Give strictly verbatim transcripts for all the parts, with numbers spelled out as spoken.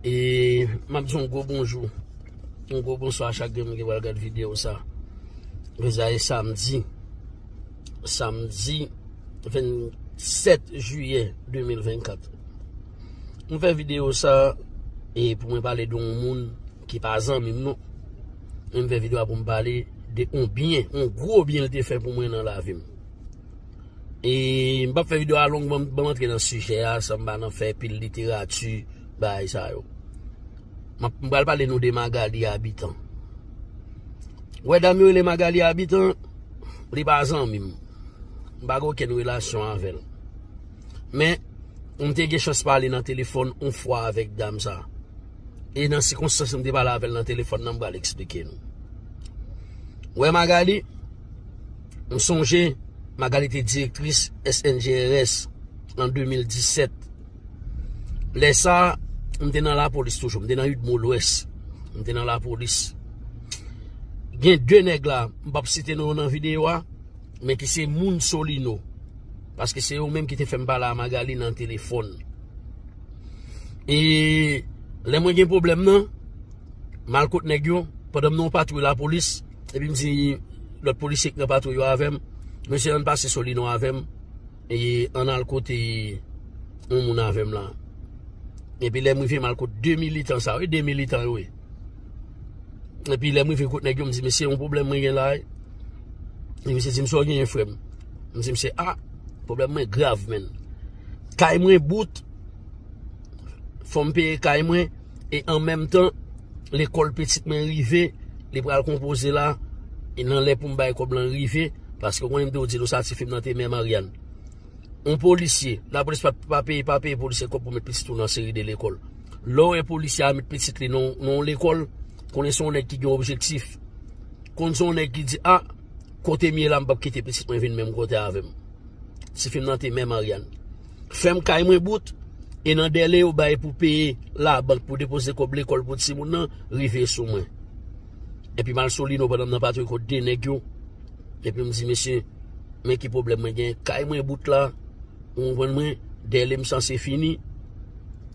E m ap di yon gwo bonjou, yon gwo bonswa a chak grenn moun ki pral gad videyo sa. Jodi a se samdi, samdi vennsèt jiyè de mil vennkat. M fè videyo sa e pou mwen pale de yon moun ki pa zanmi m non. Men m fè videyo a pou m pale de yon byen, yon gwo byen li te fè pou mwen nan lavi m. E m p ap fè videyo a long, ban m, ban m antre nan sijè a san m pa nan fè pil literati, bagay sa yo. M ap, m pral pale nou de Magalie Habitant. Ou wè dam yo rele Magalie Habitant, li pa zanmi m. M pa gen okenn relasyon avè l. Men, m te gen chans pale nan telefòn yon fwa avèk dam sa. E nan sikonstans m te pale avè l nan telefòn nan, m pral eksplike nou. Ou wè Magalie, m sonje Magalie te direktris S N G R S an de mil disèt. Lè sa, m te nan lapolis toujou, m te nan UDMO Lwès. M te nan lapolis. Gen de nèg la, m p ap site non yo nan videyo a, men ki se moun Solino. Paske se yo menm ki te fè m pale a Magalie nan telefòn. E lè mwen gen pwoblèm nan, m al kot nèg yo, pandan m nan yon patwouy lapolis, epi m di lòt polisye ki nan patwouy yo avè m, "Mesye, ann pase Solino avè m, e ann al kote yon moun avè m la." Epi lè m rive, m al kot de militan sa yo, e de militan yo ye. Epi lè m rive kot nèg yo, m di, "Mesye, yon pwoblèm mwen gen la, wi." E misye di m, "Sa w genyen, frè m?" M di misye, "A, pwoblèm mwen grav, menn. Kay mwen bout, fò m peye kay mwen, e an menm tan, lekòl pitit mwen rive, li pral konpoze la, e nan lè pou m bay kòb lan rive, paske w konnen m te di nou sa, tifi m nan te mè Mariann." Yon polisye, lapolis pa, pa peye, pa peye polisye kòb pou met pitit ou nan seri de lekòl. Lè w wè polisye a met pitit li nan, nan yon lekòl, konnen se yon nèg ki gen objektif. Konn se yon nèg ki di, "A, kote m ye la, m p ap kite pitit mwen vin menm kote avè m." Tifi m nan te mè Mariann. Fè m kay mwen bout, e nan dèle yo bay pou peye labank pou depoze kòb lekòl pou timoun nan, rive sou mwen. Epi m al Solino pandan m nan patwouy kot de nèg yo. Epi m di, "Mesye, men ki pwoblèm mwen gen. Kay mwen bout la, ou konprann mwen, dèle m sanse fini.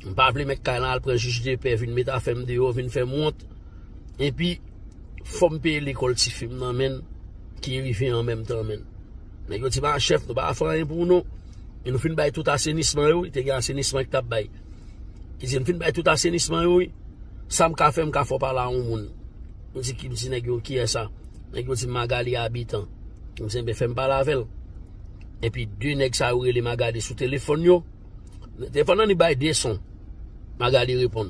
M pa vle mèt kay lan al pran jij de pè vin met afè m deyò, vin fè m wont. Epi, fò m peye lekòl tifi m nan, menn, ki rive an menm tan, menn." Nèg yo di, "Ba chèf, nou pa fè anyen pou ou non. E nou fin bay tout asenisman yo, wi, te gen asenisman ki t ap bay." Li di, "M fin bay tout asenisman yo, wi. Sa m ka fè, m ka fè w pale a yon moun." M di, "Ki?" M di nèg yo, "Kiyès sa?" Nèg yo di, "Magalie Habitant." M di, "Enben, fè m pale avè l." Epi de nèg sa yo rele Magalie sou telefòn yo. Telefòn nan li bay de son. Magalie reponn.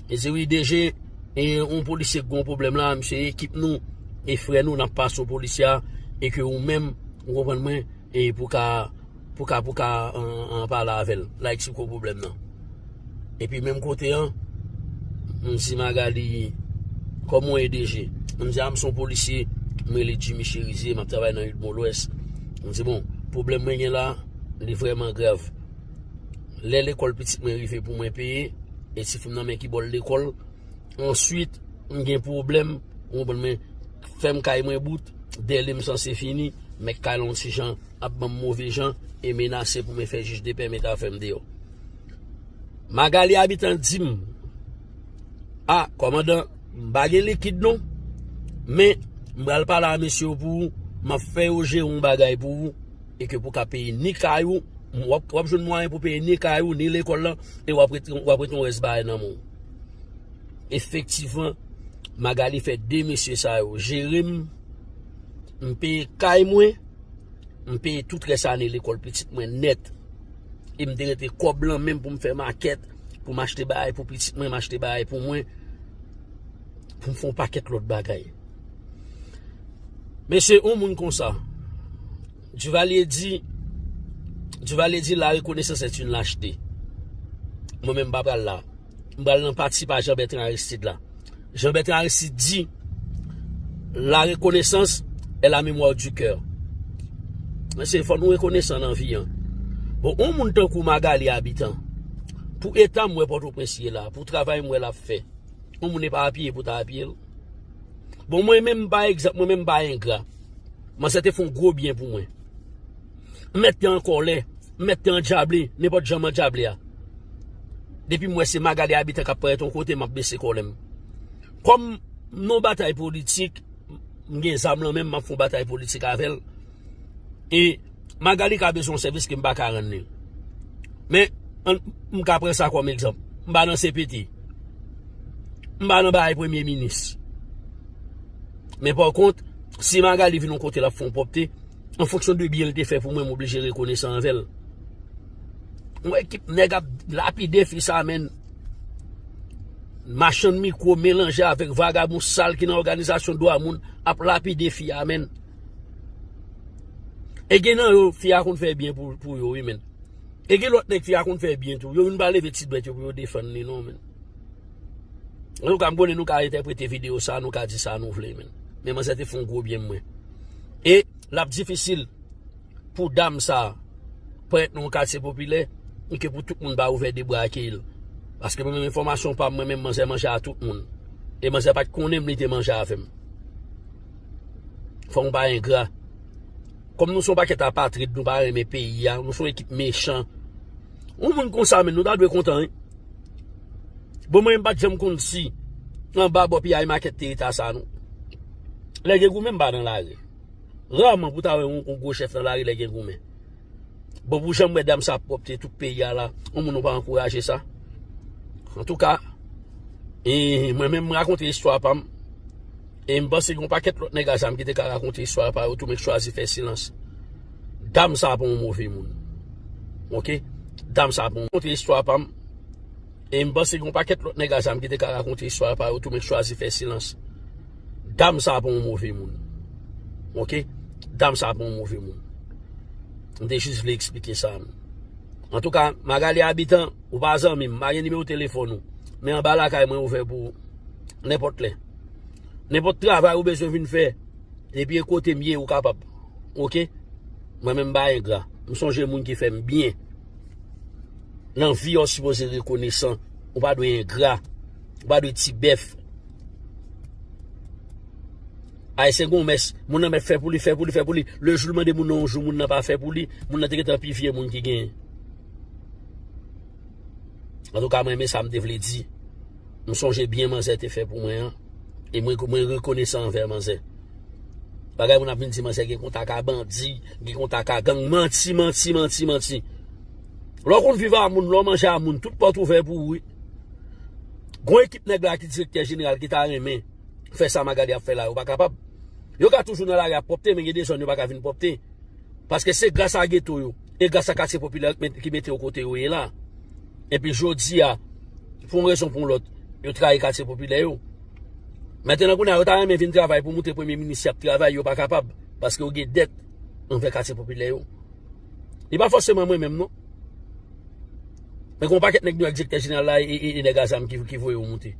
Li di, "Wi, D G, e yon polisye ki gen yon pwoblèm la, misye ekip nou, e frè nou, n ap pase yon polisye a, e ke ou menm, ou konprann mwen, e pou ka, pou ka, pou ka, an, an pale avè l, la eksplike w pwoblèm nan." Epi menm kote an, m di Magalie, "Kòman w ye, D G?" M di, "A, m se yon polisye, m rele Jimmy Cherizier, m ap travay nan UDMO Lwès." M di, "Bon, pwoblèm mwen gen la, li vrèman grav. Lè lekòl pitit mwen rive pou mwen peye, e tifi m nan men ki bò l lekòl. Answit, m gen pwoblèm, ou konprann mwen, fè m kay mwen bout, dèle m sanse fini, mèt kay lan yon ti jan ap ban m move jan e menase pou mwen fè jij de pè met afè m deyò." Magalie Habitant di m, "A, kòmandan, m pa gen likid non, men m pral pale a mesye yo pou ou, m ap fè yo jere yon bagay pou ou, e ke pou ka peye ni kay ou, w ap, w ap jwenn mwayen pou peye ni kay ou, ni lekòl lan, e w ap ret, w ap ret yon rès bagay nan men w." Efektivman, Magalie fè de mesye sa yo jere m, m peye kay mwen, m peye tout rès ane lekòl pitit mwen nèt. E m te rete kòb lan menm pou m fè makèt, pou m achte bagay pou pitit mwen, m achte bagay pou mwen, pou m fè yon pakèt lòt bagay. Mesye, yon moun konsa, Duvalier di, Duvalier di la reconnaissance est une lâcheté. Mwen menm m pa pral la. M pral nan pati pa Jean Bertrand Aristide la. Jean Bertrand Aristide di, la reconnaissance est la mémoire du cœur. Mesye, fò nou rekonesan nan vi an. Bon, yon moun tankou Magalie Habitant, pou eta m wè Pòtoprens ye la, pou travay m wè l ap fè, yon moun epapiye pou ta apiye l. Bon, mwen menm, pa egzanp, mwen menm m pa engra. Manzè te fè yon gwo byen pou mwen. M mèt te an kòlè, m mèt te andyable, nenpòt jan m andyable a. Depi m wè se Magalie Habitant k ap parèt yon kote, m ap bese kòlè m. Kòm m nan batay politik, m gen zam lan men m, m ap fè yon batay politik avè l. E Magalie ka bezwen yon sèvis ke m pa ka rann li. Men, ann, m ka pran sa kòm egzanp. M pa nan C P T. M pa nan bagay premye minis. Men pa kont, si Magalie vin yon kote l ap fè yon pwòpte, an fonksyon de byen l te fè pou mwen, m oblije rekonesan anvè l. Yon ekip nèg ap lapide fi sa, menn. Machann mikwo melanje avèk vagabon sal ki nan òganizasyon dwa moun ap lapide fi a, menn. E gen nan yo, fi a konn fè byen pou, pou yo, wi, menn. E gen lòt nèg fi a konn fè byen tou. Yo youn pa leve ti dwèt yo pou yo defann li, non, menn. Antouka, m konnen nou ka entèprete videyo sa, nou ka di sa nou vle, menn. Men manzè te fè yon gwo byen mwen. E l ap difisil pou dam sa parèt nan yon katye popilè, ke pou tout moun pa ouvè de bra akèyi l. Paske mwen menm enfòmasyon pa m, mwen menm manzè manje a tout moun. E manzè pa t konnen m, li te manje avè m. Fò nou pa engra. Kòm nou se yon pakèt apatrid, nou pa renmen peyi a, nou se yon ekip mechan. Yon moun konsa menm, nou ta dwe kontan, wi. Bon, mwen, m pa t janm konn si anba bò piyay makèt te eta sa, non. Lè gen goumen, m pa nan lari. Raman pou ta wè yon, yon gwo chèf nan lari lè gen goumen. Bon, pou jan m wè dam sa ap pwòpte tout peyi a la, yon moun ou pa ankouraje sa. Antouka, e, mwen menm, m rakonte istwa pa m. E m panse gen yon pakèt lòt nèg a zam ki te ka rakonte istwa pa yo tou, men k chwazi fè silans. Dam sa pa yon move moun. Oke? Dam sa pa yon, rakonte istwa pa m. E m panse gen yon pakèt lòt nèg a zam ki te ka rakonte istwa pa yo tou, men k chwazi fè silans. Dam sa pa yon move moun. Oke? Dam sa pa yon move moun. M te jis vle eksplike sa. Antouka, Magalie Habitant, ou pa zanmi m, m pa gen nimewo telefòn ou. Men anba lakay mwen ouvè pou ou. Nenpòt lè. Nenpòt travay ou bezwen vin fè. Depi e kote m ye, ou kapab. Oke? Mwen menm m pa engra. M sonje moun ki fè m byen. Nan vi a, w sipoze rekonesan. Ou pa dwe engra. Ou pa dwe ti bèf. Ayisyen gon mès, moun nan mèt fè pou li, fè pou li, fè pou li. Le jou l mande moun nan yon jou, moun nan pa fè pou li, moun nan te gentan pi vye moun ki genyen. Antouka, mwen, men sa m te vle di. M sonje byen manzè te fè pou mwen an. E mwen, mwen rekonesan anvè manzè. Bagay moun ap vin di manzè gen kontak a bandi, gen kontak a gang. Manti, manti, manti, manti. Lè w konn viv a moun, lè w manje a moun, tout pòt ouvè pou ou, wi. Gon ekip nèg la ki direktè jeneral ki ta renmen fè sa Magalie ap fè la, yo pa kapab. Yo ka toujou nan lari ap pwòpte, men gen de zòn yo pa ka vin pwòpte. Paske se gras a geto yo, e gras a katye popilè ki met-, ki mete yo kote yo ye la. Epi jodi a, pou yon rezon pou yon lòt, yo trayi katye popilè yo. Mentnan kounye a, yo ta renmen vin travay pou montre premye minis y ap travay, yo pa kapab, paske yo gen dèt anvè katye popilè yo. Li pa fòseman mwen menm, non. Men gen yon pakèt nèg nou ak direktè jeneral la e, e, e nèg a zam ki, ki voye yo monte.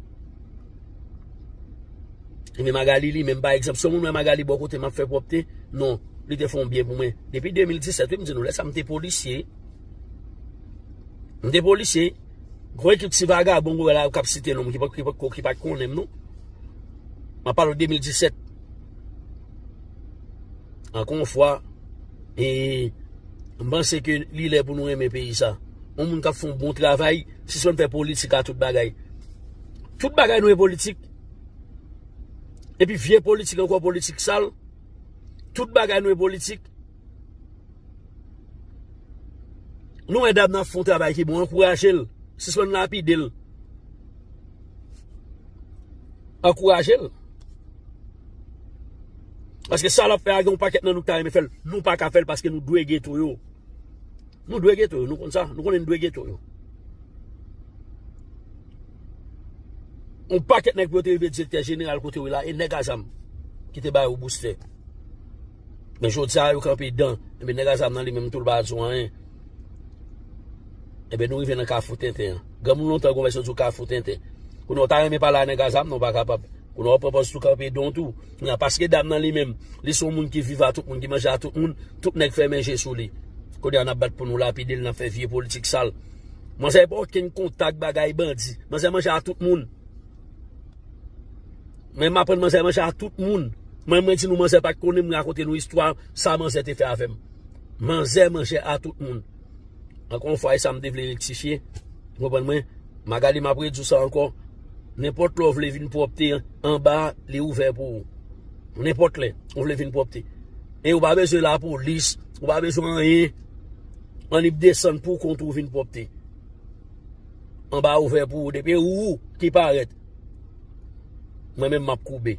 Ebyen Magalie li menm, pa egzanp, si yon moun wè Magalie bò kote m ap fè pwòpte, non, li te fè yon byen pou mwen. Depi de mil disèt, wi, m di nou, lè sa m te polisye. M te polisye. Gwo ekip ti vagabon, gwo la, k ap site non m, ki pa, ki pa, ki pa t konnen m, non. M ap pale w de mil disèt. Ankò yon fwa, e, m panse ke li lè pou nou renmen peyi sa. Yon moun k ap fè yon bon travay, sispann fè politik a tout bagay. Tout bagay nou e politik. Epi vye politik ankò, politik sal. Tout bagay nou e politik. Nou wè dam nan ap fè yon travay ki bon, ankouraje l. Sispann lapide l. Ankouraje l. Paske sa l ap fè a, gen yon pakèt nan nou ki ta renmen fè l. Nou pa ka fè l paske nou dwe geto yo. Nou dwe geto yo, nou konn sa. Nou konnen nou dwe geto yo. Yon pakèt nèg pou yo te rive direktè jeneral kote yo la, e nèg a zam ki te ba yo boustè. Men jodi a, yo kanpe dan. Ebyen, nèg a zam nan li menm tou, l pa di w anyen. Ebyen, nou rive nan kafou tenten an. Granmoun lontan gon vèsyon di w kafou tenten. Kounye a, w ta renmen pale a nèg a zam nan, w pa kapab. Kounye a, w pran pòz tou kanpe dan w tou. Kounye a, paske dam nan li menm, li se yon moun ki viv a tout moun, ki manje a tout moun, tout nèg fèmen je sou li. Kounye a, n ap bat pou nou lapide l, n ap fè vye politik sal. Manzè pa okenn kontak bagay bandi. Manzè manje a tout moun. Men m aprann manzè manje a tout moun. Mwen, mwen di nou manzè pa t konnen m, rakonte nou istwa sa manzè te fè avè m. Manzè manje a tout moun. Ankò yon fwa, e sa m te vle rektifye. Ou konprann mwen? Magali, m ap redi w sa ankò. Nenpòt lè w vle vin pwòpte anba, li ouvè pou ou. Nenpòt lè w vle vin pwòpte. E ou pa bezwen lapolis, ou pa bezwen anyen. Annik desann pou kont ou vin pwòpte. Anba ouvè pou ou. Depi ou ki parèt, mwen menm m ap koube.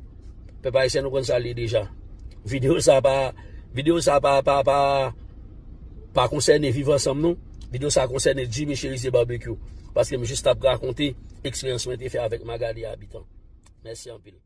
Pèp ayisyen, nou konn sa l ye deja. Videyo sa pa, videyo sa pa, pa, pa, pa konsène Viv Ansanm, non. Videyo sa konsène Jimmy Cherizier Barbecue. Paske m jis t ap rakonte eksperyans mwen te fè avèk Magali Habitant. Mèsi anpil.